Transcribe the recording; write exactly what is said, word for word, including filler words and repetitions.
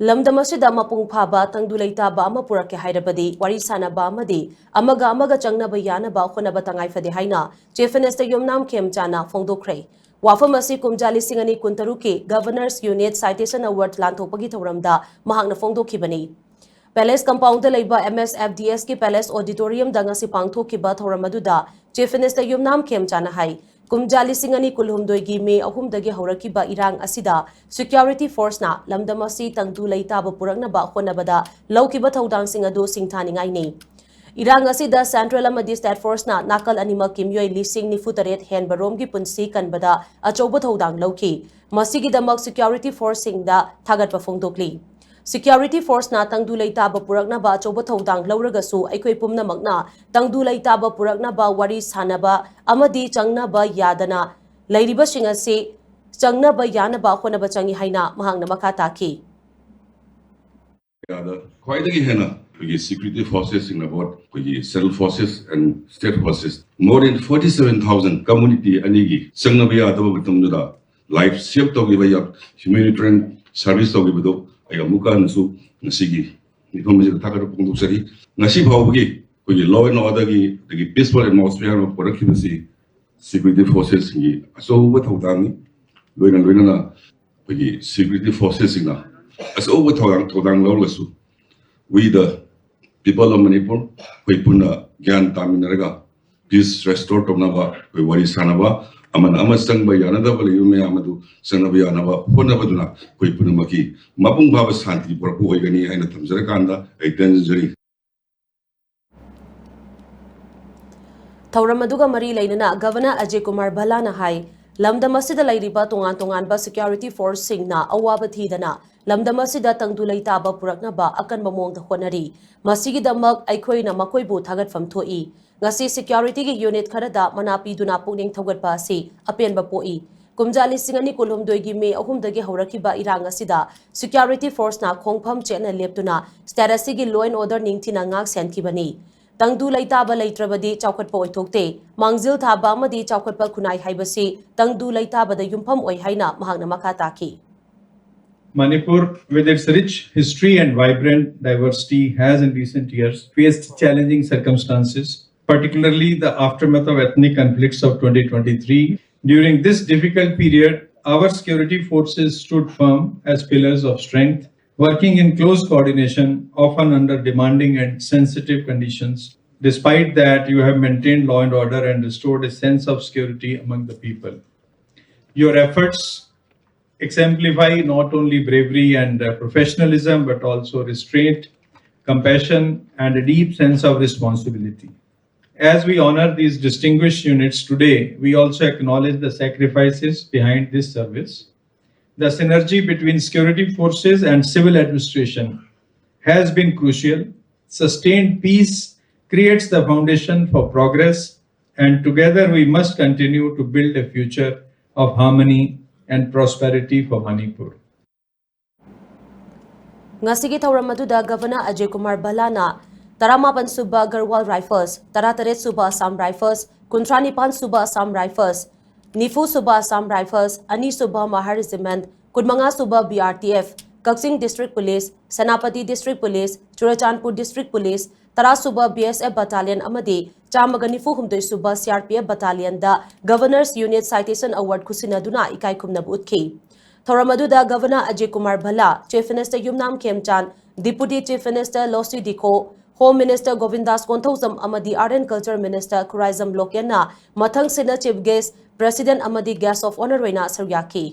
ꯂꯝꯗꯝ ꯑꯁꯤꯗ ꯃꯄꯨꯡ ꯐꯥꯕ ꯇꯪꯗꯨ ꯂꯩꯇꯥꯕ ꯑꯃ ꯄꯨꯔꯛꯀꯦ ꯍꯥꯏꯔꯕꯗꯤ ꯋꯥꯔꯤ ꯁꯥꯅꯕ ꯑꯃꯗꯤ ꯑꯃꯒ ꯑꯃꯒ ꯆꯪꯅꯕ ꯌꯥꯅꯕ ꯍꯣꯠꯅꯕ ꯇꯉꯥꯏ ꯐꯗꯦ ꯍꯥꯏꯅ Chief Minister ꯌꯨꯝꯅꯥꯝ ꯈꯦꯝꯆꯥꯅ ꯐꯣꯡꯗꯣꯛꯈ꯭ꯔꯦ꯫ ꯋꯥꯐꯝ ꯑꯁꯤ ꯀꯨꯝꯖꯥ ꯂꯤꯁꯤꯡ ꯑꯅꯤ ꯀꯨꯟꯇꯔꯨꯛꯀꯤ Governors Unit Citation Award ꯂꯥꯟꯊꯣꯛꯄꯒꯤ ꯊꯧꯔꯝꯗ ꯃꯍꯥꯛꯅ ꯐꯣꯡꯗꯣꯛꯈꯤꯕꯅꯤ꯫ Palace Compound ꯗ ꯂꯩꯕ M S F D S ꯀꯤ Palace Auditorium ꯗ ꯉꯁꯤ ꯄꯥꯡꯊꯣꯛꯈꯤꯕ ꯊꯧꯔꯝ ꯑꯗꯨꯗ Chief Minister ꯌꯨꯝꯅꯥꯝ ꯈꯦꯝꯆꯥꯅ ꯍꯥꯏ, ꯀꯨꯝꯖꯥ ꯂꯤꯁꯤꯡ ꯑꯅꯤ ꯀꯨꯟꯍꯨꯝꯗꯣꯏꯒꯤ May ꯑꯍꯨꯝꯗꯒꯤ ꯍꯧꯔꯛꯈꯤꯕ ꯏꯔꯥꯡ ꯑꯁꯤꯗ security force ꯅ ꯂꯝꯗꯝ ꯑꯁꯤ ꯇꯪꯗꯨ ꯂꯩꯇꯥꯕ ꯄꯨꯔꯛꯅꯕ ꯍꯣꯠꯅꯕꯗ ꯂꯧꯈꯤꯕ ꯊꯧꯗꯥꯡꯁꯤꯡ ꯑꯗꯨ ꯁꯤꯡꯊꯥꯅꯤꯡꯉꯥꯏꯅꯤ꯫ ꯏꯔꯥꯡ ꯑꯁꯤꯗ Central ꯑꯃꯗꯤ State Force ꯅ ꯅꯥꯀꯜ ꯑꯅꯤꯃꯛꯀꯤ ꯃꯤꯑꯣꯏ ꯂꯤꯁꯤꯡ ꯅꯤꯐꯨ ꯇꯔꯦꯠ ꯍꯦꯟꯕ ꯔꯣꯝꯒꯤ ꯄꯨꯟꯁꯤ ꯀꯟꯕꯗ ꯑꯆꯧꯕ ꯊꯧꯗꯥꯡ ꯂꯧꯈꯤ꯫ ꯃꯁꯤꯒꯤꯗꯃꯛ security force ꯁꯤꯡꯗ ꯊꯥꯒꯠꯄ ꯐꯣꯡꯗꯣꯛꯂꯤ꯫ Security force ꯅ ꯇꯪꯗꯨ ꯂꯩꯇꯥꯕ ꯄꯨꯔꯛꯅꯕ ꯑꯆꯧꯕ ꯊꯧꯗꯥꯡ ꯂꯧꯔꯒꯁꯨ ꯑꯩꯈꯣꯏ ꯄꯨꯝꯅꯃꯛꯅ ꯇꯪꯗꯨ ꯂꯩꯇꯥꯕ ꯄꯨꯔꯛꯅꯕ ꯋꯥꯔꯤ ꯁꯥꯅꯕ ꯑꯃꯗꯤ ꯆꯪꯅꯕ ꯌꯥꯗꯅ ꯂꯩꯔꯤꯕꯁꯤꯡ ꯑꯁꯤ ꯆꯪꯅꯕ ꯌꯥꯅꯕ ꯍꯣꯠꯅꯕ ꯆꯪꯏ ꯍꯥꯏꯅ ꯃꯍꯥꯛꯅ ꯃꯈꯥ ꯇꯥꯈꯤ꯫ ꯌꯥꯗ ꯈ꯭ꯋꯥꯏꯗꯒꯤ ꯍꯦꯟꯅ ꯑꯩꯈꯣꯏꯒꯤ security forces ꯁꯤꯡꯅ both ꯑꯩꯈꯣꯏꯒꯤ Central Forces and State Forces more than forty seven thousand community ꯑꯅꯤꯒꯤ ꯆꯪꯅꯕ ꯌꯥꯗꯕ ꯃꯇꯝꯗꯨꯗ life save ꯇꯧꯈꯤꯕ ꯌꯥ-, humanitarian service ꯇꯧꯈꯤꯕꯗꯨ ꯑꯩ ꯑꯃꯨꯛꯀ ꯍꯟꯅꯁꯨ ꯉꯁꯤꯒꯤ ꯃꯤꯐꯝ ꯑꯁꯤꯗ ꯊꯥꯒꯠꯄ ꯐꯣꯡꯗꯣꯛꯆꯔꯤ꯫ ꯉꯁꯤ ꯐꯥꯎꯕꯒꯤ ꯑꯩꯈꯣꯏꯒꯤ law and order ꯒꯤ ꯑꯗꯒꯤ peaceful atmosphere ꯑꯃ ꯄꯨꯔꯛꯈꯤꯕꯁꯤ security forces ꯁꯤꯡꯒꯤ ꯑꯆꯧꯕ ꯊꯧꯗꯥꯡꯅꯤ꯫ ꯂꯣꯏꯅ ꯂꯣꯏꯅꯅ ꯑꯩꯈꯣꯏꯒꯤ security forces ꯁꯤꯡꯅ ꯑꯆꯧꯕ ꯊꯧꯗꯥꯡ, ꯊꯧꯗꯥꯡ ꯂꯧꯔꯒꯁꯨ, we the people of Manipur, ꯑꯩꯈꯣꯏ ꯄꯨꯟꯅ ꯒ꯭ꯌꯥꯟ ꯇꯥꯃꯤꯟꯅꯔꯒ peace restore ꯇꯧꯅꯕ, ꯑꯩꯈꯣꯏ ꯋꯥꯔꯤ ꯁꯥꯅꯕ, ꯑꯃꯅ ꯑꯃ ꯆꯪꯕ ꯌꯥꯅꯗꯕ ꯂꯩꯕ ꯃꯌꯥꯝ ꯑꯗꯨ ꯆꯪꯅꯕ ꯌꯥꯅꯕ ꯍꯣꯠꯅꯕꯗꯨꯅ ꯑꯩꯈꯣꯏ ꯄꯨꯝꯅꯃꯛꯀꯤ ꯃꯄꯨꯡ ꯐꯥꯕ ꯁꯥꯟꯇꯤ ꯄꯨꯔꯛꯄ ꯑꯣꯏꯒꯅꯤ ꯍꯥꯏꯅ ꯊꯝꯖꯔꯀꯥꯟꯗ ꯑꯩ ꯇꯦꯟꯖꯔꯤ꯫ ꯊꯧꯔꯝ ꯑꯗꯨꯒ ꯃꯔꯤ ꯂꯩꯅꯅ Governor ꯑꯖꯌ ꯀꯨꯃꯥꯔ ꯚꯜꯂꯥꯅ ꯍꯥꯏ, ꯂꯝꯗꯝ ꯑꯁꯤꯗ ꯂꯩꯔꯤꯕ ꯇꯣꯉꯥꯟ ꯇꯣꯉꯥꯟꯕ security force ꯁꯤꯡꯅ ꯑꯋꯥꯕ ꯊꯤꯗꯅ ꯂꯝꯗꯝ ꯑꯁꯤꯗ ꯇꯪꯗꯨ ꯂꯩꯇꯥꯕ ꯄꯨꯔꯛꯅꯕ ꯑꯀꯟꯕ ꯃꯑꯣꯡꯗ ꯍꯣꯠꯅꯔꯤ꯫ ꯃꯁꯤꯒꯤꯗꯃꯛ ꯑꯩꯈꯣꯏꯅ ꯃꯈꯣꯏꯕꯨ ꯊꯥꯒꯠꯐꯝ ꯊꯣꯛꯏ꯫ ꯉꯁꯤ security ꯒꯤ unit ꯈꯔꯗ ꯃꯅꯥ ꯄꯤꯗꯨꯅ ꯄꯨꯛꯅꯤꯡ ꯊꯧꯒꯠꯄ ꯑꯁꯤ ꯑꯄꯦꯟꯕ ꯄꯣꯛꯏ꯫ ꯀꯨꯝꯖꯥ ꯂꯤꯁꯤꯡ ꯑꯅꯤ ꯀꯨꯟꯍꯨꯝꯗꯣꯏꯒꯤ May ꯑꯍꯨꯝꯗꯒꯤ ꯍꯧꯔꯛꯈꯤꯕ ꯏꯔꯥꯡ ꯑꯁꯤꯗ security force ꯅ ꯈꯣꯡꯐꯝ ꯆꯦꯠꯅ ꯂꯦꯞꯇꯨꯅ state ꯑꯁꯤꯒꯤ law and order ꯅꯤꯡꯊꯤꯅ ꯉꯥꯛ ꯁꯦꯟꯈꯤꯕꯅꯤ꯫ ꯇꯪꯗꯨ ꯂꯩꯇꯥꯕ ꯂꯩꯇ꯭ꯔꯕꯗꯤ ꯆꯥꯎꯈꯠꯄ ꯑꯣꯏꯊꯣꯛꯇꯦ꯫ ꯃꯥꯡꯖꯤꯜ ꯊꯥꯕ ꯑꯃꯗꯤ ꯆꯥꯎꯈꯠꯄ ꯈꯨꯟꯅꯥꯏ ꯍꯥꯏꯕꯁꯤ ꯇꯪꯗꯨ ꯂꯩꯇꯥꯕꯗ ꯌꯨꯝꯐꯝ ꯑꯣꯏ ꯍꯥꯏꯅ ꯃꯍꯥꯛꯅ ꯃꯈꯥ ꯇꯥꯈꯤ꯫ Manipur, with its rich history and vibrant diversity, has in recent years faced challenging circumstances, particularly the aftermath of ethnic conflicts of twenty twenty-three. During this difficult period, our security forces stood firm as pillars of strength, working in close coordination, often under demanding and sensitive conditions. Despite that, you have maintained law and order and restored a sense of security among the people. Your efforts exemplify not only bravery and uh, professionalism, but also restraint, compassion, and a deep sense of responsibility. As we honor these distinguished units today, we also acknowledge the sacrifices behind this service. The synergy between security forces and civil administration has been crucial. Sustained peace creates the foundation for progress, and together we must continue to build a future of harmony and prosperity for Manipur. ꯉꯁꯤꯒꯤ ꯊꯧꯔꯝ ꯑꯗꯨꯗ governor Ajay Kumar ꯚꯜꯂꯥꯅ ꯇꯔꯥꯃꯥꯄꯟ ꯁꯨꯕ Garhwal rifles, ꯇꯔꯥꯇꯔꯦꯠ ꯁꯨꯕ Assam rifles, ꯀꯨꯟꯊ꯭ꯔꯥ ꯅꯤꯄꯥꯟ ꯁꯨꯕ Assam rifles, ꯅꯤꯐꯨ ꯁꯨꯕ ꯑꯁꯥꯝ ꯔꯥꯏꯐꯜꯁ, ꯑꯅꯤ ꯁꯨꯕ ꯃꯍꯥ ꯔꯦꯖꯤꯃꯦꯟꯠ, ꯀꯨꯟꯃꯉꯥ ꯁꯨꯕ B R T F, Kakching district police, Senapati district police, Churachandpur district police, ꯇꯔꯥ ꯁꯨꯕ ꯕꯤ ꯑꯦꯁ ꯑꯦꯐ ꯕꯠꯇꯥꯂꯤꯌꯟ ꯑꯃꯗꯤ ꯆꯥꯝꯃꯒ ꯅꯤꯐꯨ ꯍꯨꯝꯗꯣꯏ ꯁꯨꯕ ꯁꯤ ꯑꯥꯔ ꯄꯤ ꯑꯦꯐ ꯕꯠꯇꯥꯂꯤꯌꯟꯗ Governor's Unit Citation Award ꯈꯨꯠꯁꯤꯟꯅꯗꯨꯅ ꯏꯀꯥꯏ ꯈꯨꯝꯅꯕ ꯎꯠꯈꯤ꯫ ꯊꯧꯔꯝ ꯑꯗꯨꯗ governor Ajay Kumar Bhalla, chief minister Yumnam Khemchand, deputy chief minister Losii Dikho, home minister Govindas Konthoujam ꯑꯃꯗꯤ art and culture minister Khuraijam ꯂꯣꯀꯦꯟꯅ ꯃꯊꯪꯁꯤꯠꯅ ꯆꯤꯐ ꯒꯦꯁ, ꯄ꯭ꯔꯦꯁꯤꯗꯦꯟꯠ ꯑꯃꯗꯤ ꯒꯦꯁ ꯑꯣꯐ ꯑꯣꯅꯔ ꯑꯣꯏꯅ ꯁꯔꯨꯛ ꯌꯥꯈꯤ꯫